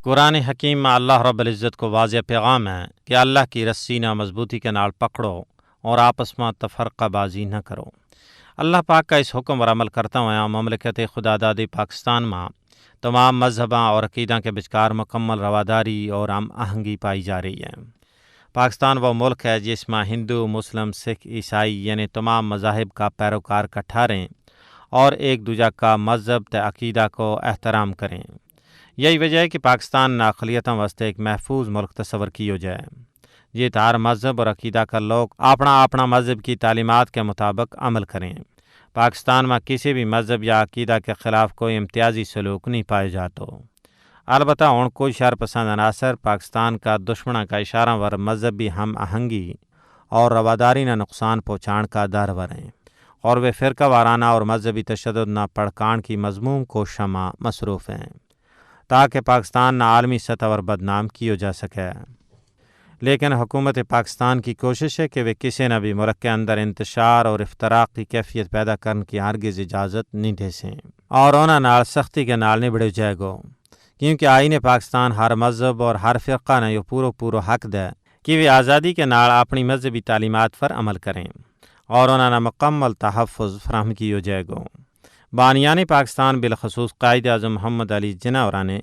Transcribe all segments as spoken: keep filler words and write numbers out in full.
قرآن حکیم ما اللہ رب العزت کو واضح پیغام ہے کہ اللہ کی رسی نا مضبوطی کے نال پکڑو اور آپس ما تفرقہ بازی نہ کرو۔ اللہ پاک کا اس حکم پر عمل کرتا ہویا مملکت خداداد پاکستان ما تمام مذہباں اور عقیداں کے بچکار مکمل رواداری اور ہم آہنگی پائی جا رہی ہے۔ پاکستان وہ ملک ہے جس ما ہندو، مسلم، سکھ، عیسائی یعنی تمام مذاہب کا پیروکار کٹھا رہیں اور ایک دوجہ کا مذہب تے عقیدہ کو احترام کریں۔ یہی وجہ ہے کہ پاکستان نا اقلیتاں واسطے ایک محفوظ ملک تصور کیو جائے، جت ہر مذہب اور عقیدہ کا لوگ اپنا اپنا مذہب کی تعلیمات کے مطابق عمل کریں۔ پاکستان ما کسی بھی مذہب یا عقیدہ کے خلاف کوئی امتیازی سلوک نہیں پائے جاتو۔ البتہ ہن کوئی شر پسند عناصر پاکستان کا دشمناں کا اشاراں ور مذہبی ہم آہنگی اور رواداری نا نقصان پہنچان کا در ور ہیں، اور وہ فرقہ وارانہ اور مذہبی تشدد نا پڑکان کی مذموم کوششاں ما مصروف ہیں تاکہ پاکستان نا عالمی سطح ور بدنام کیو جا سکے۔ لیکن حکومت پاکستان کی کوشش ہے کہ وہ کسی نا بھی ملک کے اندر انتشار اور افتراق کی کیفیت پیدا کرن کی ہرگز اجازت نہیں دھیسیں اور انہاں نال سختی کے نال نبڑیو جائے گو، کیونکہ آئین پاکستان ہر مذہب اور ہر فرقہ نا یوہ پورو پورو حق دے کہ وہ آزادی کے نال اپنی مذہبی تعلیمات پر عمل کریں اور انہاں نا مکمل تحفظ فراہم کیو جائے گو۔ بانیان پاکستان بالخصوص قائد اعظم محمد علی جناح ہوراں نے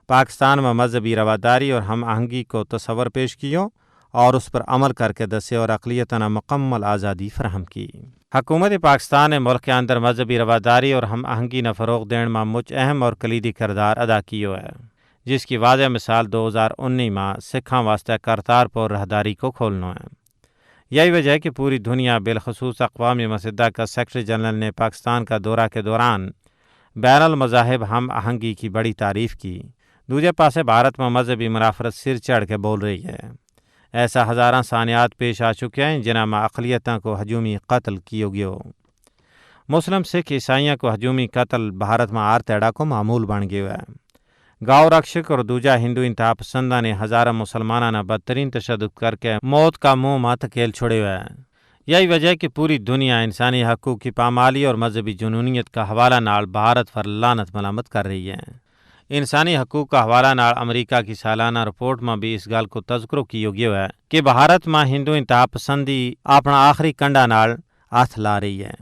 پاکستان ما مذہبی رواداری اور ہم آہنگی کو تصور پیش کیو اور اس پر عمل کر کے دسے اور اقلیتاں نا مکمل آزادی فراہم کی۔ حکومت پاکستان نے ملک کے اندر مذہبی رواداری اور ہم آہنگی نا فروغ دین ما مچ اہم اور کلیدی کردار ادا کیو ہے، جس کی واضح مثال دو ہزار انی ما سکھاں واسطے کرتارپور راہداری کو کھولنو ہے۔ یہی وجہ ہے کہ پوری دنیا بالخصوص اقوام متحدہ کا سیکرٹری جنرل نے پاکستان کا دورہ کے دوران بین المذاہب ہم آہنگی کی بڑی تعریف کی۔ دوجے پاسے بھارت ما مذہبی منافرت سر چڑھ کے بول رہی ہے۔ ایسا ہزاراں سانحات پیش آ چکیا ہیں جنہاں ما اقلیتاں کو ہجومی قتل کیو گیو۔ مسلم سکھ عیسائیاں کو ہجومی قتل بھارت ما ہر تیڑا کو معمول بن گیو ہے۔ گاؤ رکشک اور دوجا ہندو انتہا پسنداں نے ہزاراں مسلماناں نا بدترین تشدد کر کے موت کا منہ ما تکیل چھڑیو ہے۔ یہی وجہ ہے کہ پوری دنیا انسانی حقوق کی پامالی اور مذہبی جنونیت کا حوالہ نال بھارت پر لعنت ملامت کر رہی ہے۔ انسانی حقوق کا حوالہ نال امریکہ کی سالانہ رپورٹ ما بھی اس گل کو تذکرو کیو گیو ہے کہ بھارت ما ہندو انتہا پسندی اپنا آخری کنڈا نال ہتھ لا رہی ہے۔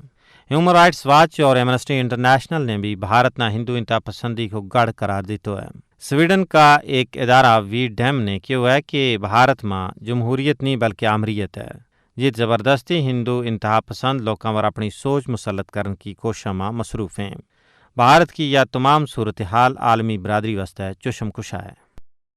ہیومن رائٹس واچ اور ایمنسٹی انٹرنیشنل نے بھی بھارت نا ہندو انتہا پسندی کو گڑھ قرار دیتو ہے۔ سویڈن کا ایک ادارہ وی ڈیم نے کہیو ہے کہ بھارت ما جمہوریت نہیں بلکہ آمریت ہے، جت زبردستی ہندو انتہا پسند لوکاں ور اپنی سوچ مسلط کرن کی کوششاں ما مصروف ہیں۔ بھارت کی یا تمام صورتحال عالمی برادری واسطے چشم کشا ہے۔